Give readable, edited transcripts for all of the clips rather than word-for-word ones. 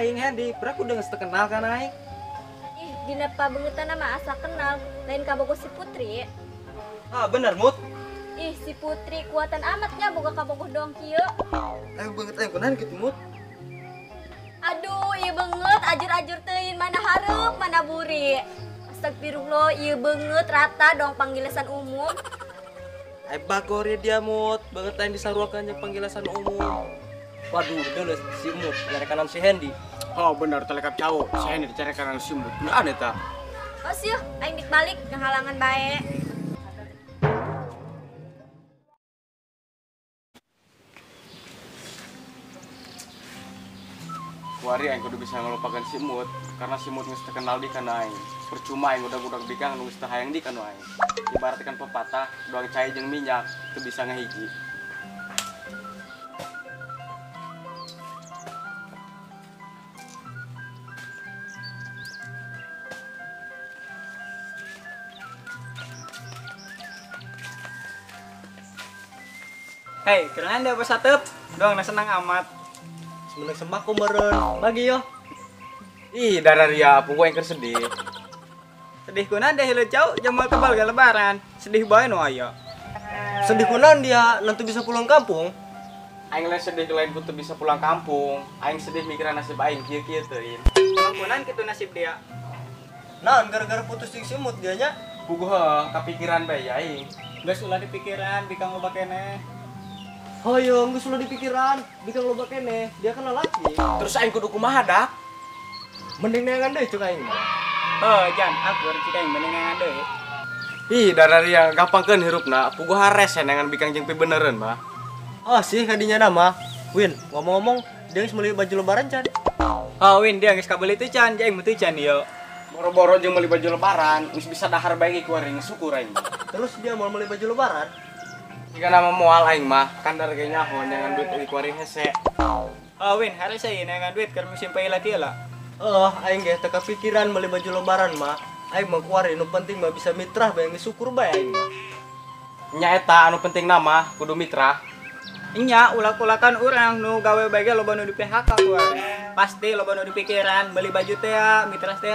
Aing Hendy, pernah udah geus terkenal kan aing. Ih, dina pabeungeutna mah asa kenal, lain kabogoh si Putri. Ah, bener Mut. Ih, si Putri kuatan amatnya boga kabogoh doang kieu. Ayo beungeut aing kunaon kitu Mut? Aduh, ieu beungeut ajur-ajur teuing mana hareup, mana buri. Astagfirullah, ieu beungeut rata dong panggilesan umum. Ai bagor dia Mut, beungeut aing disaruakeun jeung panggilesan umum. Waduh, deuleu si Mut nyarekanan si Hendy. Oh bener, telekap cau. Si Hendy dicarekanan si Mut. Kunaon eta? Oh sieuh, aing dik balik ngahalangan bae. Kuari aing kudu bisa ngelupakan si Mut karena si Mut geus terkenal di kana aing. Percuma aing udah-udah bikang nu geus teu hayang di kana aing. Ibaratkan pepatah, doang cai jeung minyak teu bisa ngahiji. Hei, kerengan dia apa satep? Doang na senang amat. Semeneng sembako meureun. Bagi yo. Ih, darah ria, pugu aing keur sedih. Sedih kunan deh hileut cau, jamal kebal ge lebaran. Sedih bae nu aya. Sedih kunan dia nanti bisa pulang kampung. Aing lain sedih lain ku teu bisa pulang kampung. Aing sedih mikiran nasib aing kieu-kieu teuing. Emang kunan kitu nasib dia. Naon gara-gara putus jeung si Mut dia nya? Pugu heuh, kapikiran bae aing. Geus ulah dipikiran bikang loba keneh. Hoyong geus ulah dipikiran, bikang loba keneh, dia kan lalaki. Terus aing kudu kumaha dak? Mending neangan deui cuk aing mah. Heuh, Jan, aku cik aing mending neangan deui. Ih, darah ria gampangkeun hirupna, puguh hares neangan bikang jeung pibenereun mah. Oh sih kadinya nama. Win, ngomong-ngomong, dia geus meuli baju lebaran can? Oh, Win, dia geus kabeuli teu can, aing mah teu can ieu. Boro-boro jeung meuli baju lebaran, geus bisa dahar bae ge kuari syukur aing. Terus dia mau meuli baju lebaran? Jika nama moal aing mah, kan dar ge nyaho neangan duit euy kuari hese. Oh, Win, harus saya neangan duit keur musim paila kieu lah. Oh, aing ge teu kapikiran meuli baju lebaran mah. Aing mah kuari nu penting mah bisa mitrah bae geus syukur bae aing mah. Nya eta anu penting nama kudu mitrah. Nya ulak-ulakan urang nu gawe bae ge loba nu di PHK kuari. Pasti loba nu dipikiran beli baju teh, mitrah teh.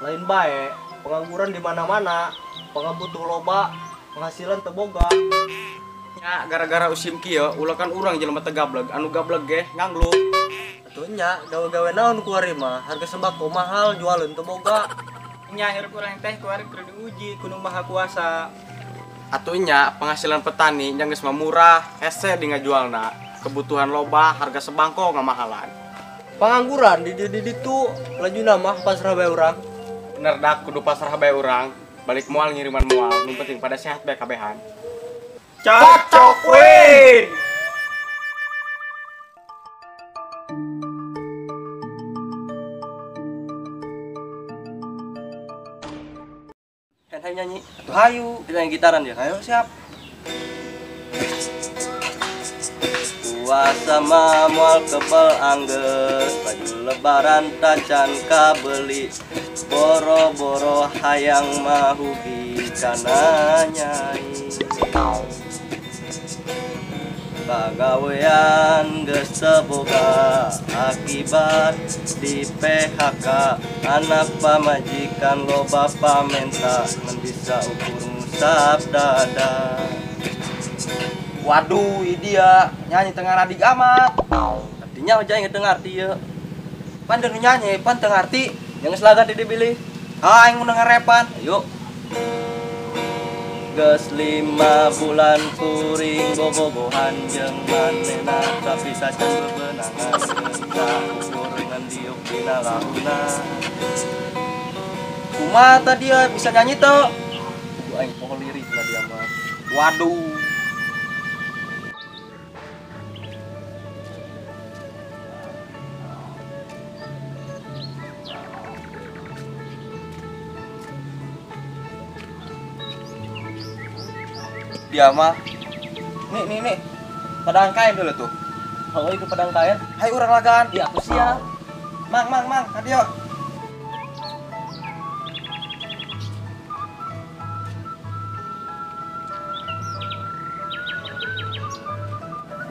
Lain bae, pengangguran di mana-mana, pengabutuh loba, penghasilan teu boga. Nya gara-gara usim kieu ulakan urang jelema teu gableg, anu gableg ge nganggluk. Atuh nya gawe-gawe naon kuari mah, harga sembako mahal, jualeun teu boga. Nya hirup urang teh kuari kudu diuji ku Nu Maha Kuasa. Atuh nya penghasilan petani nya geus mah murah, hese di ngajualna. Kebutuhan loba, harga sebangko ngamahalan. Pengangguran di dieu di ditu, lajuna mah pasrah bae urang. Bener dak kudu pasrah bae urang, balik moal ngiriman moal, nu penting pada sehat bae kabehan. Cocok Win. Kan hayu nyanyi. Atuh hayu, kita yang gitaran ya. Ayo siap. Puasa mah moal kebel anggeus, baju lebaran tacan kabeli, boro-boro hayang mahugi kana nyai. Pagawean geus teu boga akibat di PHK, anak pamajikan loba pamenta ngan bisa ukur ngusap dada. Waduh, ieu dia nyanyi tengah radik amat. Artinya aja yang teu ngarti ieu. Pan deun nyanyi, pan teu ngarti. Yang geus laga di dibili. Ha, aing mun ngarepan. Ayo. Geus 5 bulan kuring bobogohan jeung manehna tapi sacan bebenangan geus ukur ngan diuk dina lahuna. Kumaha tah dia bisa nyanyi teu? Aing poho lirik lah dia mah. Waduh. Dia mah. Nih nih nih. Padang kain dulu tuh. Oh, itu padang kain. Hai urang lagaan. Iya, aku siap. Mang mang mang, ka dieu.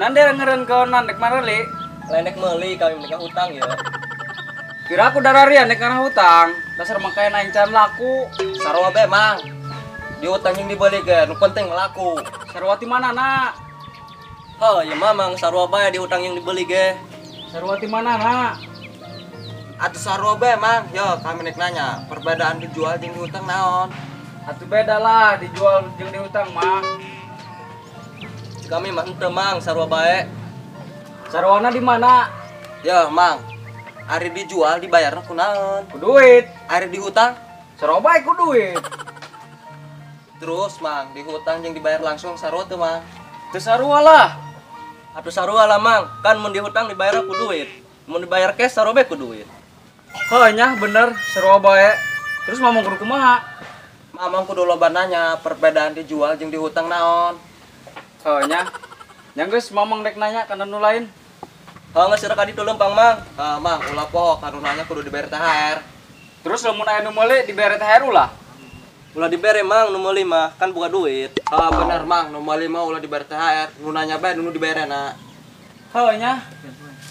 Nande ngeureun kaonan dek mareli. Lain dek meuli kami mereka hutang ya. Kira aku dararian nek karena hutang. Dasar mangkain aing can laku. Sarua bae, Mang. Dihutang jeung dibeli ge, nu penting laku. Sarua ti mana, na? Heuh, ieu mah Mang sarua bae dihutang jeung dibeli ge. Sarua ti mana, na? Atuh sarua bae, Mang. Yo, kami nek nanya, perbedaan dijual jeung dihutang naon? Atuh beda lah dijual jeung dihutang mah. Kami mah henteu, Mang, sarua bae. Saruana di mana? Yo, Mang. Ari dijual dibayarna ku naon? Ku duit. Ari dihutang? Sarua bae ku duit. Terus, Mang, dihutang jeung dibayar langsung sarua teu, Mang? Teu sarua lah. Atuh sarua lah, Mang. Kan mun dihutang dibayar ku duit. Mun dibayar cash sarua bae ku duit. Heuh nya bener, sarua bae. Terus mamang kudu kumaha? Mamang kudu loba nanya perbedaan dijual jeung dihutang naon. Heuh nya. Nya geus mamang rek nanya kana nu lain. Heuh geus rek ka ditu leumpang, Mang. Heuh, Mang, ulah poho kanu nanya kudu dibayar THR. Terus lamun aya nu meuli dibere THR ulah? Ulah dibere, Mang, nu meuli mah kan buka duit. Heuh bener, Mang, nu meuli mah ulah dibere THR, nu nanya bae nu diberena. Heuh nya.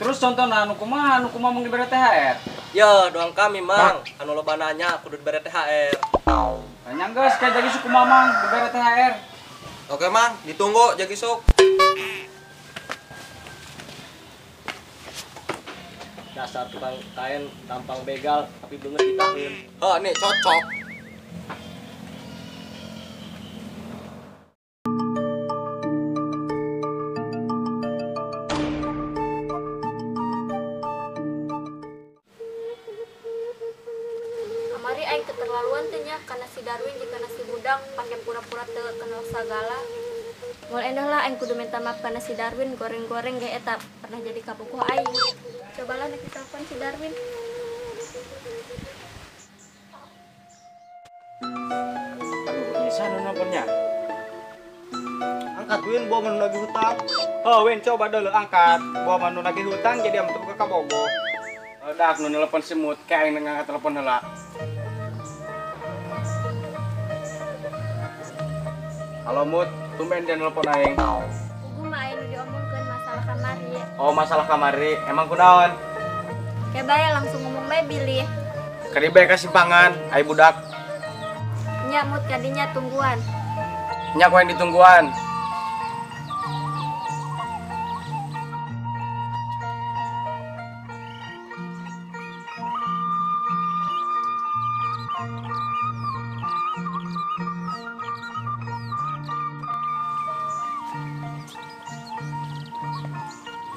Terus contohna nu kumaha mung dibere THR? Yo, doang kami, Mang. Anu loba nanya kudu dibere THR. Nya geus kayak jadi suku mamang dibere THR. Oke, Mang, ditunggu jagi sok. Dasar tukang kain tampang begal tapi beungeut ditahan. Heuh, nih cocok. Kamari aing keterlaluan teh nya kana si Darwin jeung kana si budak pake pura-pura teu kenal sagala. Moal endah lah aing kudu minta maaf kana si Darwin goreng-goreng ge eta pernah jadi kabogoh aing. Cobalah nek ditelepon si Darwin. Aduh, bisa nu nelponnya. Angkat Win, bawa menu nagih hutang. Heuh Win, coba dulu angkat. Bawa menu nagih hutang jadi am teu ka kabogoh. Dak nu nelpon si Mut, kayak aing ngangkat telepon heula. Halo Mut, tumben dia nelpon aing. Puguh mah aya nu diomongkeun masalah kamari. Oh, masalah kamari. Emang kunaon? Ke bae langsung ngomong bae bilih. Kadi bae ka simpangan, ai budak. Nya Mut kadinya tungguan. Nya ku yang ditungguan.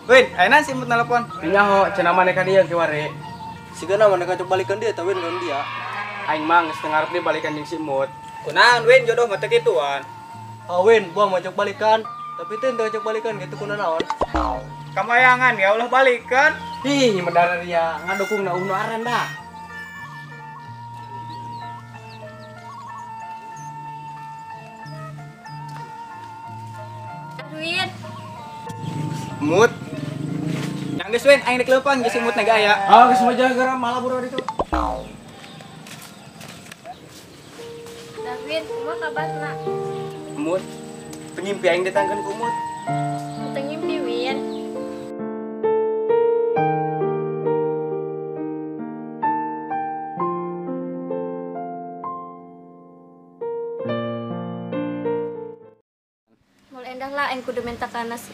Win, ayeuna si Mut nelpon. Nya ho, cenah maneh ka dieu kiwari. Sigana maneh ka balikan dia teh Win kan dia. Aing mah geus teu ngarep dia balikan jeung si Mut. Kunaon Win jodoh mah teu kituan. Ah Win, buah mau cok balikan, tapi teh teu cok balikan gitu kuna naon. Kamayangan ya ulah balikan. Ih, medar dia ngadukung na unu aran dah. Darwin. Mut. Yang geus Win, aing rek leumpang jeung si Mut na aya. Ah, geus mah jaga malah buru ditu. Darwin, kumaha kabarna? Mut, pengimpi aing datangkeun ku Mut. Teu ngimpi, Win. Moal endah lah aing kudu minta kana si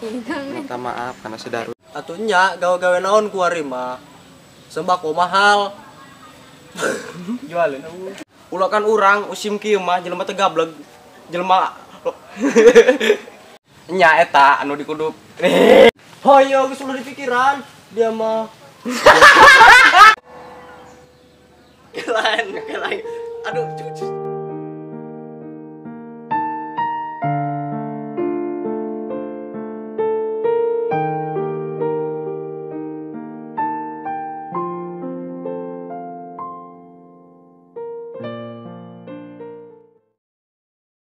Minta maaf kana si Darwin. Atuh nya gawe-gawe naon ku ari mah. Sembako mahal. Jualeun eueuh. Ulah kan urang usim kieu mah jelema teh gableg. Jelema nya eta anu dikudu. Hoyo geus ulah dipikiran dia mah. Kelain, kelain. Aduh, cucu.